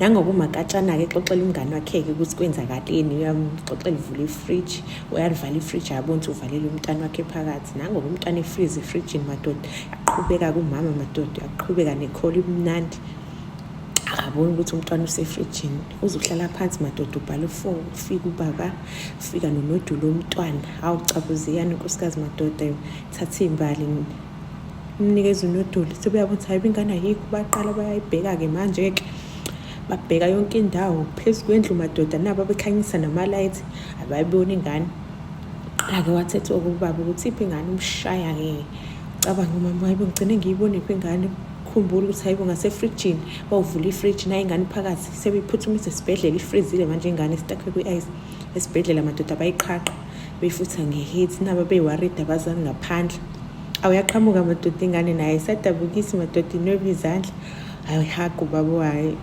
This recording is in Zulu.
Nangoba umakatshana-ke exoxela umngane wakhe-ke ukuthi kwenzakaleni, uyamxoxela uvula ifriji, uyalivala ifriji, ayabona ukuthi uvalele umntwana wakhe phakathi. Nangoba umntwana efrize efrijini madoda, yaqhubeka kumama madoda, yaqhubeka nekholi imnandi. Akaboni ukuthi umntwana usefrijini, uze uhlala phansi madoda ubhala u-four, ufika ubaba, ufika nonodulo womntwana. Hawu cabuziyani unkosikazi madoda, thatha iy'mbali umnikeza unodoli sebeyabona ukuthi hayi ingane ayikho baqala bayayibheka-ke manje-ke babheka yonke indawo phezu kwendlu madoda nabo abekhanyisa namalayithi abayiboni ingane qala-ke wathetha okubaba ukuthi iphi ingane umshaya-ke cabanga umama hayibo ngigcine ngiyibone iphi ingane khumbula ukuthi hayibo ngasefrijini bawuvula ifriji nayo ingane phakathi sebeyiphuthumisa esibhedlela ifrizile manje ingane isitakhwe kwi-ice esibhedlela madoda bayiqhaqha beyifutha nge-heat nabo beyiwaridi abazali ngaphandle awuyaqhamuka madoda ingane naye isadabukisi madoda inwebe izandla ayihagu baba wayo.